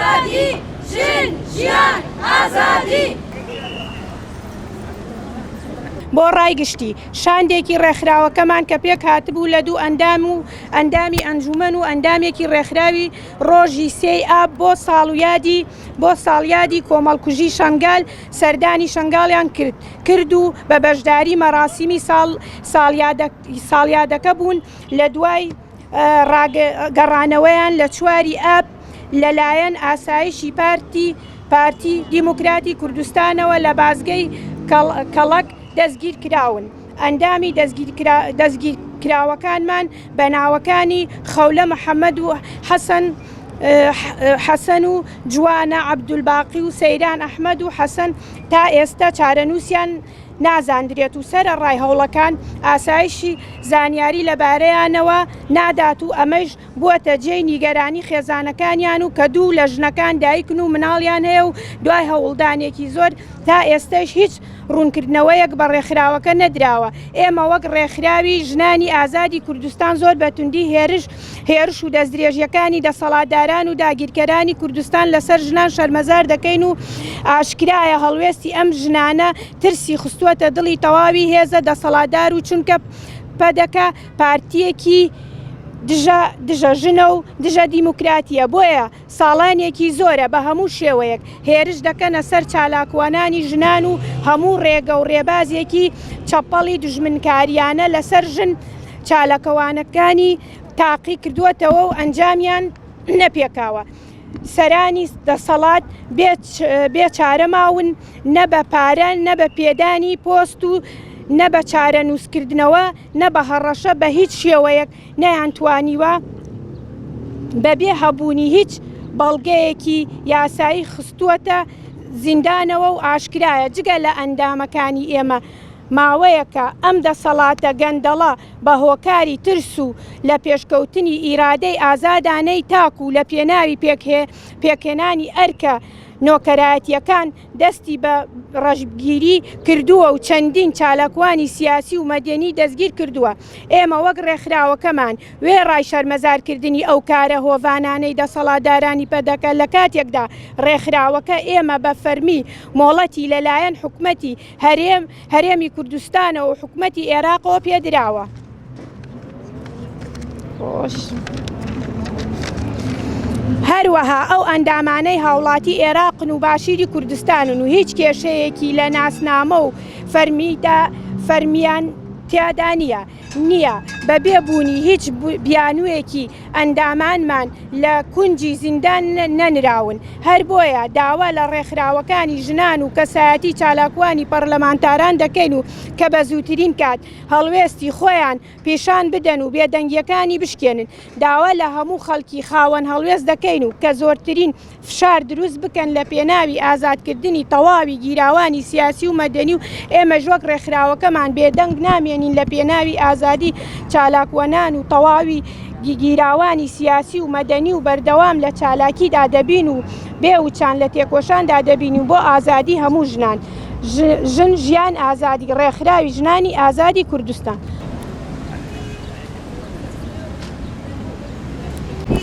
ئازادی، ژن، ژیان، ئازادی. بۆ ڕای گشتی، شاندێکی ڕێکخراوەکەمان کە پێکهاتبوو لە دوو ئەندام و ئەندامی ئەنجومەن و ئەندامێکی ڕێکخراوی ڕۆژی سێی ئاب بۆ ساڵیادی بۆ ساڵیادی کۆمەڵکوژی شەنگال سەردانی شەنگاڵیان کرد کرد و بە بەشداری مەراسیمی ساڵ ساڵیادەکە بوون لە دوای گەڕانەوەیان لە چواری ئاب لەلایەن ئاسایشی پارتی پارتی دیموکراتی کوردستانەوە لە بازگەی کەڵەک دەستگیرکراون. ئەندامی دەستگیرکراوەکانمان بە ناوەکانی خەولە محەمەد و حەسەن حەسەن و جوانە عەبدولباقی و سەیران ئەحمەد و حەسەن تا ئێستا چارەنووسیان نازاندرێت و سەرەڕای هەوڵەکان ئاسایشی زانیاری لەبارەیانەوە نادات و ئەمەیش بووەتە جێی نیگەرانی خێزانەکانیان و کە دوو لە ژنەکان دایکن و مناڵیان هەیە و دوای هەوڵدانێکی زۆر تا ئێستەش هیچ ڕوونکردنەوەیەک بە ڕێکخراوەکە نەدراوە. ئێمە وەک ڕێکخراوی ژنانی ئازادی کوردستان زۆر بە توندی هێرش هێرش و دەستدرێژیەکانی دەسەڵاتداران و داگیرکەرانی کوردستان لەسەر ژنان شەرمەزار دەکەین و ئاشکرایە هەڵوێستی ئەم ژنانە ترسی خستووەتە دڵی تەواوی هێزە دەسەڵاتدار و چونکە پەدەکە پارتیەکی دژە دژە ژنە و دژە دیموکراتیە بۆیە ساڵانێکی زۆرە بە هەموو شێوەیەک هێرش دەکەنە سەر چالاکوانانی ژنان و هەموو ڕێگە و ڕێبازێکی چەپەڵی دوژمنکاریانە لەسەر ژن چاالکەوانەکانی تاقی کردووەتەوە و ئەنجامیان نەپێکاوە. سەرانی دەسەڵات بێ چارە ماون نە بە پارە نە بە پێدانی پۆست و نە بە چارەنووسکردنەوە نە بە هەڕەشە بە هیچ شێوەیەک نەیانتوانیوە بەبێ هەبوونی هیچ بەڵگەیەکی یاسایی خستووەتە زیندانەوە و ئاشکرایە جگە لە ئەندامەکانی ئێمە ماوەیەکە ئەم دەسەڵاتە گەندەڵە بە هۆکاری ترس و لە پێشکەوتنی ئیرادەی ئازادانەی تاک و لە پێناوی پێکهێنانی ئەرکە نۆکەرایەتییەکان دەستی بە ڕەشبگیری کردووە و چەندین چالاکوانی سیاسی و مەدەنی دەستگیر کردووە. ئێمە وەک ڕێکخراوەکەمان وێڕای شەرمەزارکردنی ئەو کارە هۆڤانانەی دەسەڵاتدارانی پەدەکە لە کاتێکدا ڕێکخراوەکە ئێمە بە فەرمی مۆڵەتی لەلایەن حکومەتی هەرێم هەرێمی کوردستانەوە و حکومەتی ئێراقەوە پێدراوە. هەروەها ئەو ئەندامانەی هاوڵاتی ئێراقن و باشیری کوردستانن و هیچ کێشەیەکی لە ناسنامە و فەرمیدا فەرمیان تیادا نییە نییە بەبێ بوونی هیچ بیانوویەکی ئەندامانمان لە کونجی زیندان نەنراون، هەر بۆیە داوا لە ڕێکخراوەکانی ژنان و کەسایەتی چالاکوانی پەڕلەمانتاران دەکەین و کە بە زووترین کات هەڵوێستی خۆیان پیشان بدەن و بێدەنگیەکانی بشکێنن. داوا لە هەموو خەڵکی خاوەن هەڵوێست دەکەین و کە زۆرترین فشار دروست بکەن لە پێناوی ئازادکردنی تەواوی گیراوانی سیاسی و مەدەنی و ئێمەش وەک ڕێکخراوەکەمان بێدەنگ نامێنین لە پێناوی ئازادی چالاکوانان و تەواوی گیراوانی سیاسی و مەدەنی و بەردەوام لە چالاکیدا دەبین و بێ وچان لە تێکۆشاندا دەبین و بۆ ئازادی هەموو ژنان ژن ژیان ئازادی ڕێکخراوی ژنانی ئازادی کوردستان.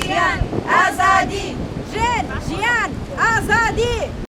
ژیان ئازادی ژن ژیان ئازادی.